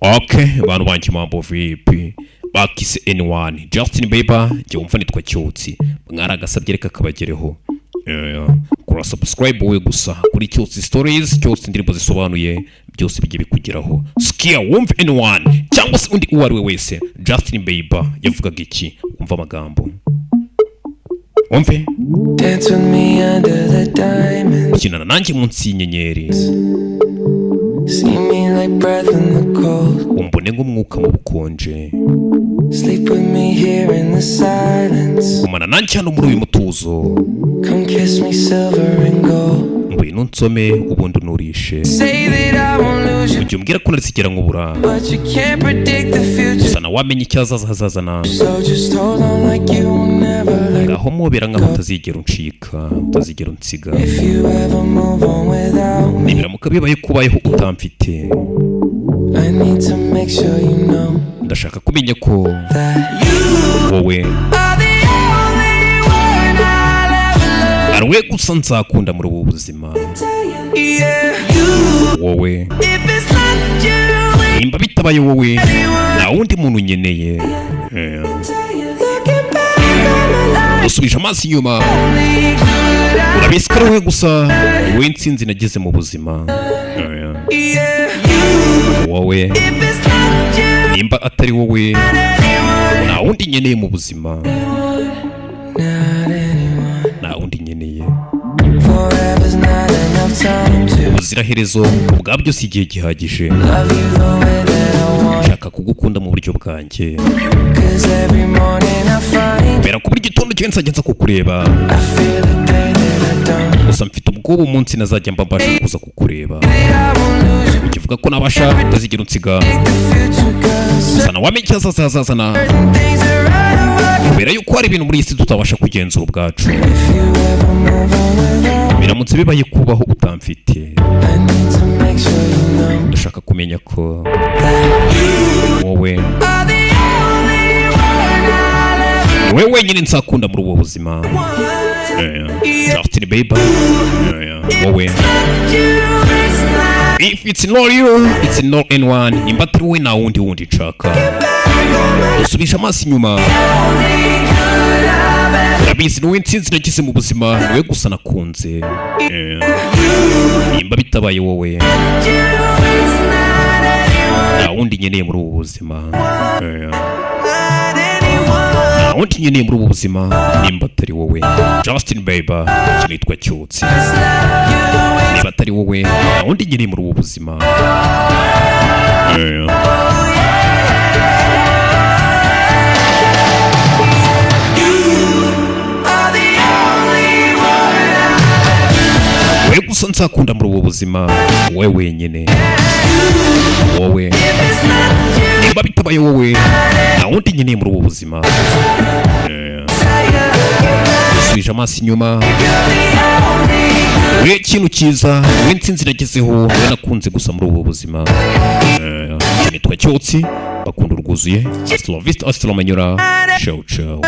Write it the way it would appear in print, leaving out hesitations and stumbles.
Okay, bantu banjye, mambo vipi? Bakise N1 Justin Bieber, njye wumva nitwa Cyotsi. Mwaragasabye, reka kabagereho. Kora subscribe wowe gusa kuri Cyotsi Stories, Cyotsi indirimbo zisobanuye, byose bijye bikugeraho. Sikia wumve N1 cyangwa se undi uwo ari we wese. Justin Bieber yavugaga iki? Wumva amagambo, wumve. Dance with me under the diamonds. Kinana nanjye munsi y'inyenyeri. See me like breath in the cold. Umbone nk'umwuka mu bukonje. Sleep with me here in the silence. Gumana nanjye hano muri uyu mutuzo. Come kiss me silver and gold. Ngwino unsome ubundi unurishe. Say that I won't lose you, Ujya umbwira ko ntazigera nkubura, but you can't predict the future. gusa nawe wamenya icyo hazazana. So just hold on like you will never let Ngaho mubera nkaho utazigera uncika, utazigera unsiga. If you ever move on without me, Nibiramuka bibaye kubayeho utamfite, I need to make sure you know ndashaka kumenya ko that you wowe are the only one I'll ever love. ari we gusa nzakunda muri ubu buzima. Yeah, you. Wowe. If it's not you, Nimba bitabaye wowe, nta wundi muntu nkeneye. Looking back on my life, Usubije amaso inyuma, only good I urabizi ko ari wowe gusa, ni wowe nsinzi nageze mu buzima. Yeah, you. Wowe. If it's not you, Nimba atari wowe, anyone, nta wundi nkeneye mu buzima. not anyone. Nta wundi nkeneye. Forever's not enough time to Ubuziraherezo ubwabyo si igihe gihagije. love you the way that I want. Nshaka kugukunda mu buryo bwanjye. 'Cause every morning I find Kubera ko buri gitondo cyose nzajya nza kukureba. I feel the day that I don't. Gusa mfite ubwoba umunsi nazajya mba mbasha kuza kukureba. That I won't lose you. Ukivuga ko nabasha utazigera unsiga, The future, 'cause gusa nawe wamenya icyo hazazana, certain things are out of our kubera yuko hari ibintu muri iyi si tutabasha kugenzura ubwacu. If you ever move on without Biramutse bibaye kubaho utamfite, I need to make sure you know ndashaka kumenya ko that you wowe are the only one I'll ever ni wowe wenyine nzakunda muri ubu buzima. want. Justin Bieber. Wowe. You, it's not If it's not you, it's not anyone. Nimba atari wowe, nta wundi wundi nshaka. Back on my Usubije amaso inyuma, only good I've ever urabizi ni wowe nsinzi nagize mu buzima, ni wowe gusa nakunze. Nimba bitabaye wowe, you, it's not anyone, nta wundi nkeneye muri ubu buzima. Not anyone. Nta wundi nkeneye muri ubu buzima nimba atari wowe. Justin Bieber, nitwa Cyotsi. It's not you, Niba atari wowe, nta wundi nkeneye muri ubu buzima. Are the only one Wowe gusa nzakunda muri ubu buzima, wowe wenyine, wowe. If it's not you, Nimba bitabaye wowe, nta wundi nkeneye muri ubu buzima. Usubije amaso inyuma, you're the only wowe kintu cyiza, wowe nsinzi nagezeho, wowe nakunze gusa muri ubu buzima. Nitwa Cyotsi, bakunda urwuzuye. Hasta la vista, hasta la manyura, ciao ciao.